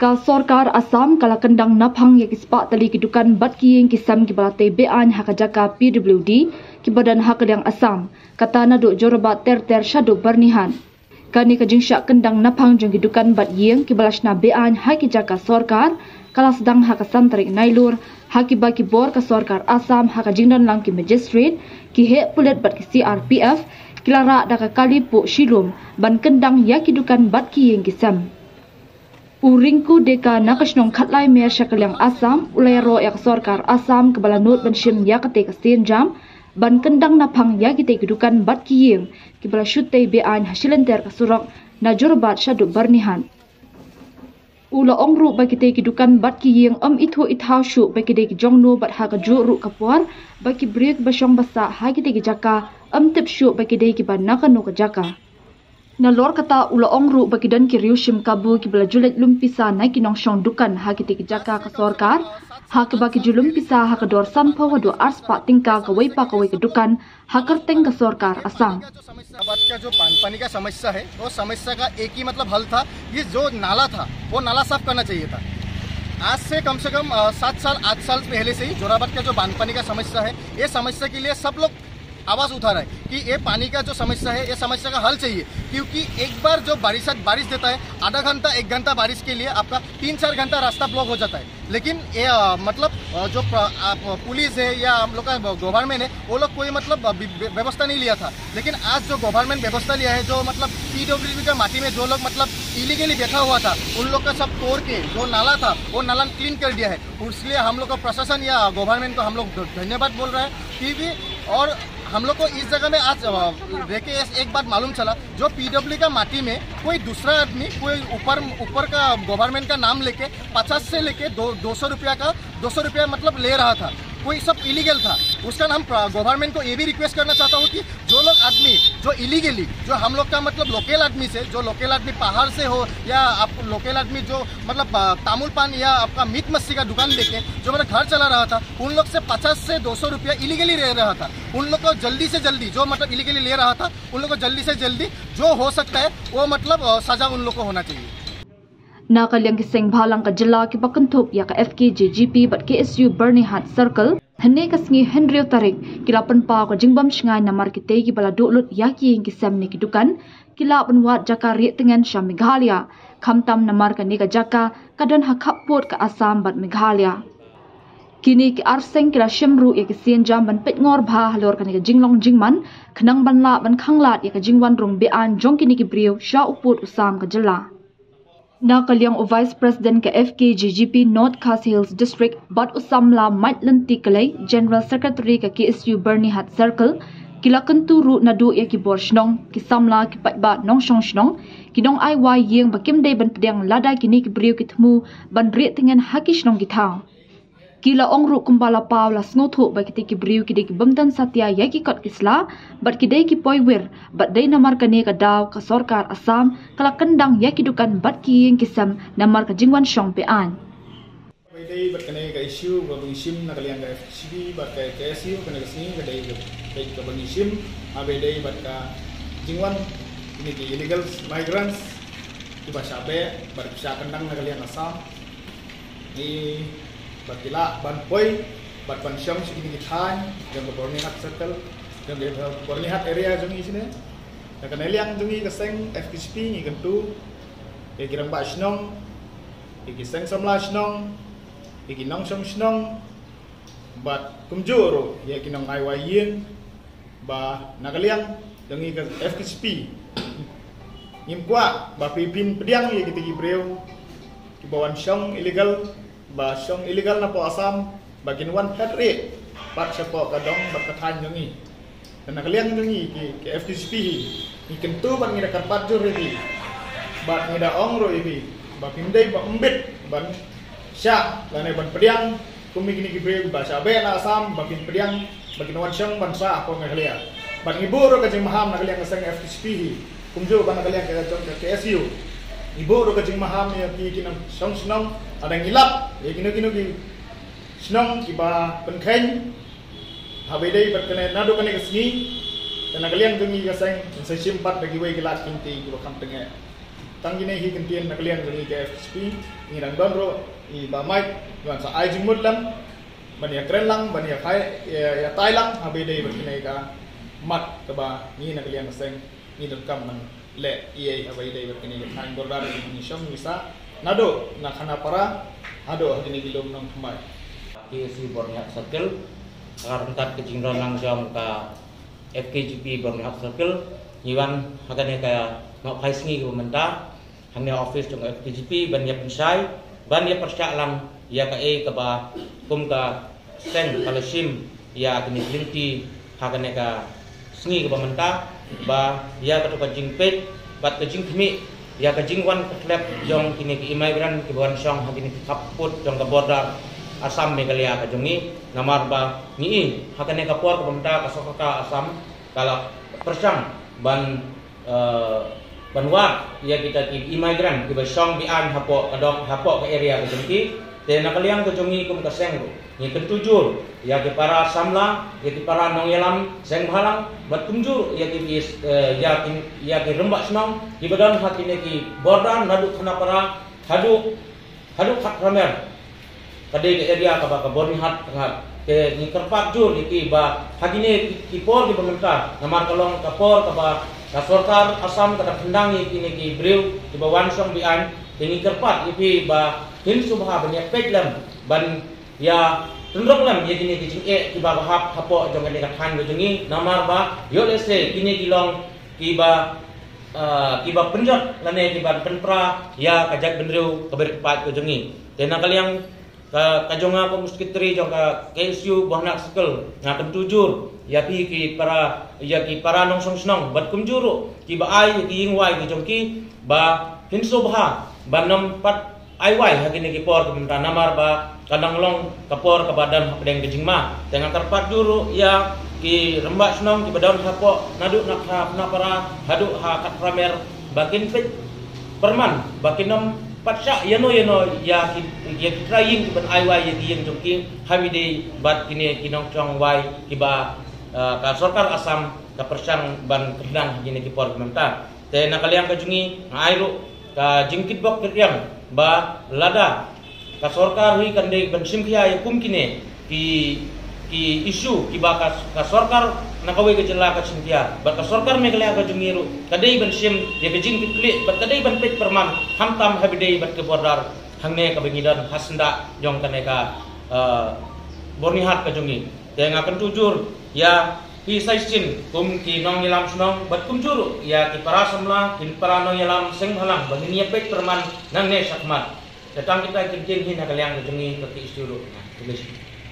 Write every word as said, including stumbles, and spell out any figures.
Ka sorkar Assam ka la kyndang naphang ïa ki spah tylli ki dukan bad ki ïing ki sem kiba la tei be-aiñ ha ka jaka P W D kiba don ha ka liang Assam, kata naduh Jorabat ter ter shaduh Byrnihat. Kane ka jingshah kyndang naphang jong ki dukan bad ïing kiba la shna be-aiñ ha ki jaka sorkar ka la sdang ha ka san tarik Nailur, ha kiba ki bor ka sorkar Assam ha ka jingdon lang ki magistrate, ki heh pulit bad ki C R P F ki la rah da ka kali puh shilum ban kyndang ïa ki dukan bad ki ïing ki sem. U Rinku Deka na ka shnong Khatlai Mer sha ka liang Assam u la ïaroh ïa ka sorkar Assam kaba la nud ban shim ïa katei ka sienjam ban kyndang naphang ïa kitei ki dukan bad ki ïing kiba la shu tei be-aiñ ha shilynter ka surok na Jorabat shaduh Byrnihat. U la ong ruh ba kitei ki dukan bad ki ïing ym ithuh ithaw shuh ba ki dei ki jongno bad ha kajuh ruh ka por ba ki briew kiba shong ba sah ha kitei ki jaka ym tip shuh ba ki dei kiba na kano ka jaka. Nalor kata u la ong ruh ba ki don ki riewshim kabu kiba la ju leit lum pisa na ki nongshong dukan ha kitei ki jaka ka sorkar, ha kaba ki ju lum pisa ha ka dor sanphew haduh arspah tyngka kawei pa kawei ka dukan ha kyrteng ka sorkar Assam. बात का जो पान पानी का समस्या है, वो समस्या का एक ही मतलब हल था, ये जो नाला था, वो नाला साफ करना चाहिए था। आज से कम से कम अ, सात साल आठ साल पहले से ही जोराबाद का जो बांधपानी का समस्या है, ये समस्या के लिए सब लोग आवाज उठा रहे हैं कि ये पानी का जो समस्या है, ये समस्या का हल चाहिए, क्योंकि एक बार जो बारिश बारिश देता है, आधा घंटा एक घंटा बारिश के लिए आपका तीन चार घंटा रास्ता ब्लॉक हो जाता है। लेकिन ये अ, मतलब अ, जो प्र- आप, पुलिस है या हम लोग का गवर्नमेंट है, वो लोग कोई मतलब अ, बि- बि- व्यवस्था नहीं लिया था। लेकिन आज जो गवर्नमेंट व्यवस्था लिया है, जो मतलब पीडब्ल्यूडी का माटी में जो लोग मतलब इलीगली बैठा हुआ था, उन लोग का सब तोड़ के जो नाला था, वो नाला क्लीन कर दिया है। इसलिए हम लोग का प्रशासन या गवर्नमेंट को हम लोग ध- धन्यवाद बोल रहे हैं। क्योंकि और हम लोग को इस जगह में आज अ, रह के एक- एक बात मालूम चला, जो पीडब्ल्यू का माटी में कोई दूसरा आदमी कोई ऊपर ऊपर का गवर्नमेंट का नाम लेके पचास से लेके दो दो सौ रुपया का दो सौ रुपया मतलब ले रहा था। कोई सब इलीगल था। उसका नाम गवर्नमेंट को ये भी रिक्वेस्ट करना चाहता हूँ कि जो लोग आदमी जो इलीगली जो हम लोग का मतलब लोकल आदमी से, जो लोकल आदमी पहाड़ से हो या आप लोकल आदमी जो मतलब अ, तामुल पान या आपका मीट मच्छी का दुकान देके जो मेरा घर चला रहा था, उन लोग से पचास से दो सौ रुपया इलीगली ले रहा था। उन लोग को जल्दी से जल्दी जो मतलब इलीगली ले रहा था, उन लोग को जल्दी से जल्दी जो हो सकता है वो मतलब अ, सजा उन लोग को होना चाहिए। Na ka liang ki seng bhalang ka jylla kiba kynthup ïa ka F K J G P bad K S U Byrnihat Circle, hynne ka sngi hynriew tarik ki la pynpaw ka jingbym shngaiñ namar kitei kiba la duh lut ïa ki ïing ki sem ne ki dukan ki lah ban wad jaka rieh tngen sha Meghalaya, khamtam namar kane ka jaka ka don ha khappud ka Assam bad Meghalaya. Kine ki ar seng ki la shim ruh ïa ki sienjam ban peitngor bha halor kane ka jinglong jingman khnang ban lah ban khanglad ïa ka jingwan rung be-aiñ jong kine ki briew sha u pud u sam ka jylla. Na ka liang u Vice President ka F K J G P North Khasi Hills District bad u samla Maitlynti Kalei, General Secretary ka K S U Byrnihat Circle, ki la kyntu ruh naduh ïa ki bor shnong, ki samla, ki paidbah nongshong shnong, ki nong ai wai ïing ba kim dei ban pdiang lada kine ki briew ki thmu ban rieh tngen ha ki shnong ki thaw. Ki la ong ruh kumba la paw la sngewthuh ba kitei ki briew ki dei ki bym don satia ïa ki kot ki sla bad ki dei ki poi wir bad dei namar kane ka daw ka sorkar Assam ka la kyndang ïa ki dukan bad ki ïing ki sem namar ka jingwan shong be-aiñ. Ba ïadei bad kane ka issue ba ngi shim na ka liang ka F K J G P bad ka K S U, kane ka sngi ka dei ka, ka ba ngi shim ha ba ïadei bad ka jingwan kine ki illegal migrants kiba shah beh bad ki shah kyndang na ka liang Assam. Ngi bad ki lah ban poi bad ban shong sha kine ki thaiñ jong ka Byrnihat Circle, jong ka Byrnihat area jong ngi shane. Na kane liang jong ngi ka seng F K J P ngi kyntu ïa ki rangbah shnong, ïa ki seng samla shnong, ïa ki nongshong shnong, bad kumjuh ruh ïa ki nong ai wai ïing, ba na ka liang jong ngi ka F K J P ngim kwah ba phi phin pdiang ïa kitei ki briew kiba wan shong illegal, ba shong illegal napoh Assam, ba kin wan phet rieh pat shapoh ka dong bad ka thaiñ jong ngi. Te na ka liang jong ngi ki, ki F K J P hi, ngi kyntu bad ngi da kyrpad jur ïa phi, bad ngi da ong ruh ïa phi ba phim dei ba ym bit ban shah lane ban pdiang Kum kine ki briew ba shah beh na Assam ba kin pdiang ba kin wan shong ban sah hapoh Meghalaya. Bad ngi buh ruh ka jingmaham na ka liang ka seng F K J P hi, kumjuh ba na ka liang ka jong ka K S U. Ngi buh ruh ka jingmaham ïa ki ki nongshong shnong, lada ngi lap ïa kino kino ki shnong kiba pynkheiñ ha ba ïadei bad kane, naduh kane ka sngi. Te na ka liang jong ngi ka seng ngin sa shim pat da kiwei ki lad ki lynti kiba kham tyngeh. Tang kine hi ki ktien na ka liang jong ngi ka F K J P. Ngi dang don ruh i Bah Mike, ngi wan sa ai jingmut lem ban ïa kren lang, ban ïa phai, ïa, ïa tai lang ha ba ïadei bad kane ka mat kaba ngi na ka liang ka seng ngi donkam ban leh ïa ha ba ïadei bad kane ka thaiñ border, ngi shong ngi sah naduh na Khanapara haduh ha kine ki lum Nongthymmai. K S U Byrnihat Circle, ha ka ryngkat ka jingdon lang jong ka F K J P Byrnihat Circle, ngi wan ha kane ka nohphai sngi kaba mynta hangne office jong F K J P ban ïa pynshai, ban ïa pyrshah lang ïa kaei kaba kum ka seng ka la shim ïa kine ki lynti ha kane ka sngi kaba mynta, ba ïa kato ka jingpeit bad ka jingkhmih ïa ka jingwan kyrtlep jong kine ki immigrant kiba wan shong ha kine ki khappud jong ka border Assam Meghalaya ka jong ngi. Namar ba ngi i ha kane ka por kaba mynta ka sorkar ka Assam ka la pyrshang ban, eh, ban wad ïa kita ki immigrant kiba shong biang hapoh ka dong, hapoh ka area ka jong ki. Te na ka liang ka jong ngi kum ka seng ruh ngi kyntu jur ïa ki para samla, ïa ki para nongïalam seng bhalang, bad kumjuh ïa ki, eh, ïa ki, ïa ki rangbah shnong kiba don ha kine ki border naduh Khanapara haduh, haduh Khatramer. Ka dei ka area kaba ka Byrnihat ka ngat. Te ngi kyrpad jur ïa ki ba ha kine ki, ki por kiba mynta, namar ka long ka por kaba ka sorkar Assam ka da khyndang ïa kine ki briew kiba wan shong biang. Te ngi kyrpad ïa phi ba phin sngewbha ban ïa peit lem ban ïa tynrong lem ïa kine ki jingeh kiba ka hap hapoh jong kane ka thaiñ ka jong ngi, namar ba ïoh lehse kine ki long kiba, ah, kiba pynjot lane kiba pynpra ïa ka jaitbynriew kaba rit paid ka jong ngi. Te na ka liang ka, ka jong nga kum u secretary jong ka K S U Byrnihat Circle, nga kyntu jur ïa phi ki para, ïa ki para nongshong shnong bad kumjuh ruh kiba ai ïa ki ïing wai ki jong ki ba phin sngewbha ban ym pat ai wai ha kine ki por kiba mynta, namar ba ka dang long ka por kaba don hapdeng ka jingma. Te nga kyrpad jur ruh ïa ki rangbah shnong kiba don hapoh naduh na Kha-, Khanapara haduh ha Khatramer ba kin peit pyrman ba kin ym pat shah ïano ïano ïa ki, ïa ki trai ïing kiban ai wai ïa ki ïing jong ki ha ba ïadei bad kine ki nongshong wai kiba, eh, ka sorkar Assam ka pyrshang ban khyndang ha kine ki por kiba mynta. Te na ka liang ka jong ngi nga ai ruh ka jingkitbok kitrwiang ba lada ka sorkar hi kan dei ban shim khia ïa kum kine ki, ki issue kiba ka, ka sorkar na kawei ka jylla ka shim khia, bad ka sorkar Meghalaya ka jong ngi ruh ka dei ban shim ïa ka jingkitkhlieh bad ka dei ban peit pyrman khamtam ha ba ïadei bad ka border hangne kaba ngi don ha syndah jong kane ka, eh, Byrnihat ka jong ngi. Te nga kyntu jur ïa phi sa shisien kum ki nongïalam shnong bad kumjuh ruh ïa ki para samla, ki para nongïalam seng bhalang ba ngin ïa peit pyrman nangne shakhmat. Te tang kita ki ktien hi na ka liang ka jong ngi ka K S U ruh. Khublei shibun.